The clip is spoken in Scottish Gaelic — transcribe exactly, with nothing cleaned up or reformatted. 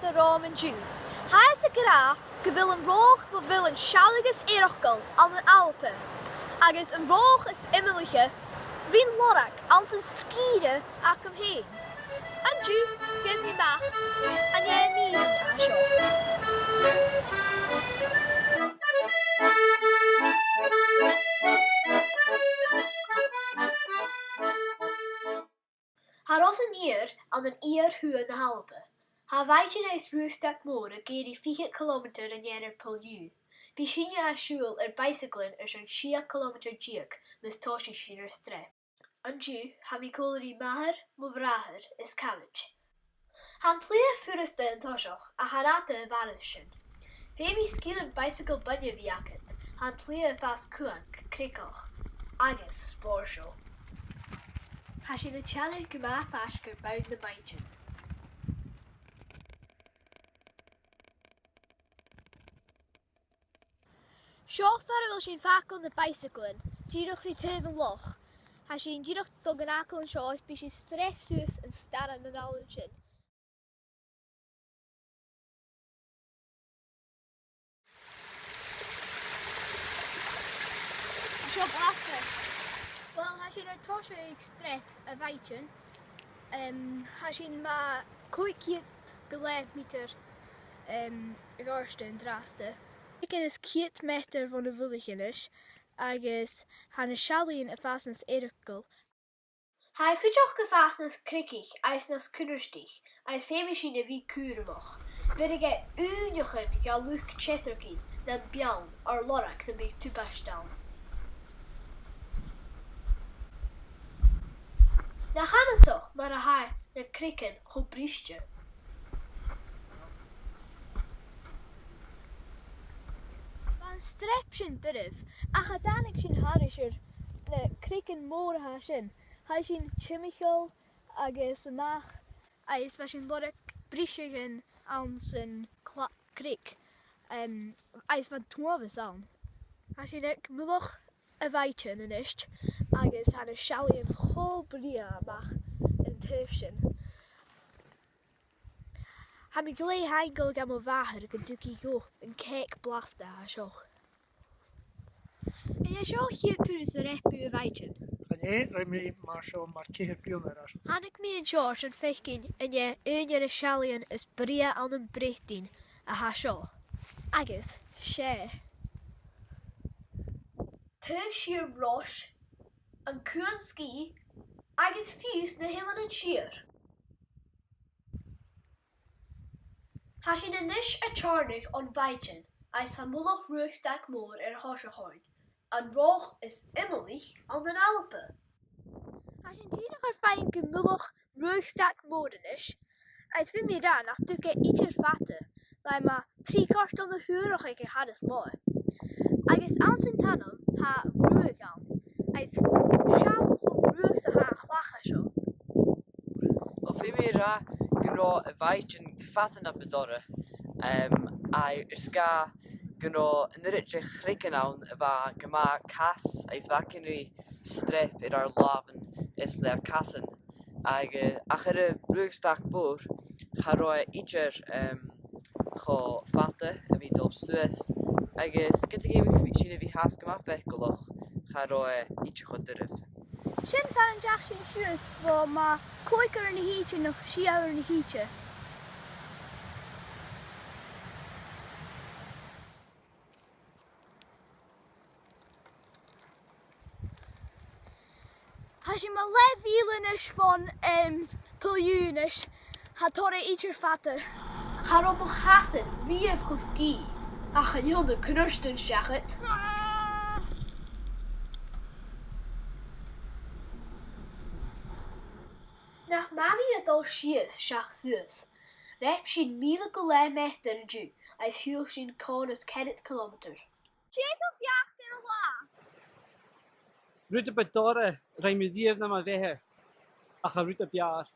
Blasta romham an-diugh. Thathas ag ràdh gu bheil an Ròch mu bheil an sealladh as iongantaiche ann an Alba, agus an Ròch as iomallaiche rin lorg anns an sgìre agam fhìn. An-diugh, gheibh mi a-mach an e an nì a tha seo. Tha Ros an Iar ann an iar-thuath na h-Alba. Tha Mhaighdean is Ruadh Stac Mòr ag èirigh fichead cilemeatair an ear air Poll Iù. Bidh sinne a' siubhal air baidhsagalan airson sia cilemeatair deug mus tòisich sinn ar streap. An-diugh, tha mi còmhla ri m' athair, mo bhràthair is caraid. Tha an t-slighe furasta an toiseach, ach tha e fada a bharrachd air sin. Feumaidh sgilean baidhsagail buidhe a bhith agad. Tha an t-slighe a' fàs cumhang, creagach agus spòrsail. Tha sinn a' teannadh gu math faisg air bonn na maighdinn. Seo far a bheil sinn a' fàgail na baidhsagalan, dìreach ri taobh an loch. Tha sinn dìreach a' dol gan fhàgail an seo is bidh sinn a' streap suas an staran an àm sin. Seo blasta. Uill, tha sinn air tòiseachadh a' streap a' mhaighdean. Em, tha sinn mu chòig ceud gu leth meatair, em, a dh'àirde an-dràsta. Aig an ceud meatair bhon a' mhullach a-nis, agus tha na seallaidhean a' fàs nas iongantaiche. Tha e cuideachd a' fàs nas creagaiche agus nas cunnartaiche, agus feumaidh sinn a bhith cùramach. Bheireadh e ùine dha luchd-teasairginn nam beann air lorg nam biodh tubaist ann. Nach annasach mar a tha na creagan cho briste. Bha an streap sin doirbh, ach a' dèanamh sin thairis air na creagan mòra a tha sin, chaidh sinn timcheall agus a-mach, agus bha sinn a' lorg briseadh anns an cla-, creag, em, agus bha an t-uabhas ann. Tha sinn aig mullach a' mhaighdean a-nis, agus tha na seallaidhean cho brèagha a-mach an taobh sin. Tha mi glè thaingeil dha mo mhàthair gun tug i dhomh an cèic blasta a tha seo. An e seo a' chiad turas a shreap thu a' mhaighdean? Chan e, rinn mi mar seo mar ceithir bliadhna air ais. Thàinig mi an seo airson faicinn an e aon de na seallaidhean as brèagha ann am Breatainn a tha seo. Agus 's e. Taobh siar Rois, an Cuan Sgìth, agus fiù 's na h-Eileanan Siar. Tha sinn a-nis a' teàrnadh on mhaighdean, agus tha mullach Ruadh Stac Mòr air thoiseach oirnn, an ròch as iomallaiche ann an Alba. Tha sinn dìreach air faighinn gu mullach Ruadh Stac Mòr a-nis, agus bidh mi ag ràdh nach tug e idir fada, bha e mu thrì cairteal na h-uarach aig a' cheann as motha. Agus anns an t-ainm tha ruadh ann, agus seall cho ruadh 's a tha a' chlach seo. Uill, feumaidh mi ràdh gun robh a' mhaighdean fada na bu dorra, em, air sgàth gun robh an uiread de chreagan ann a bha gu math cas agus bha againn ri streap air ar làmhan is le ar casan. Ag, eh, ach air an Ruadh Stac Mòr, cha robh e idir, em, cho fada a bhith a' dol suas, agus ged a dh'fheumadh sinn a bhith fhathast gu math faiceallach, cha robh e idir cho doirbh. Sin far an deach sinn suas bho mu chòig uairean a thìde no sia uairean a thìde. Tha sinn mu leth mhìle a-nis bhon, em, Poll Iù a-nis. Cha toir e idir fada. Cha robh mo chasan riamh cho sgìth, ach chan eil na cunnartan seachad. Nach math a bhith a' dol sìos seach suas. Shreap sinn mìle gu leth meatair an-diugh, agus shiubhail sinn còrr is ceathrad cilemeatair. Dè do bheachd air an là? Rud a bu dorra a rinn mi riamh nam bheatha, ach tha e rud a b' fheàrr.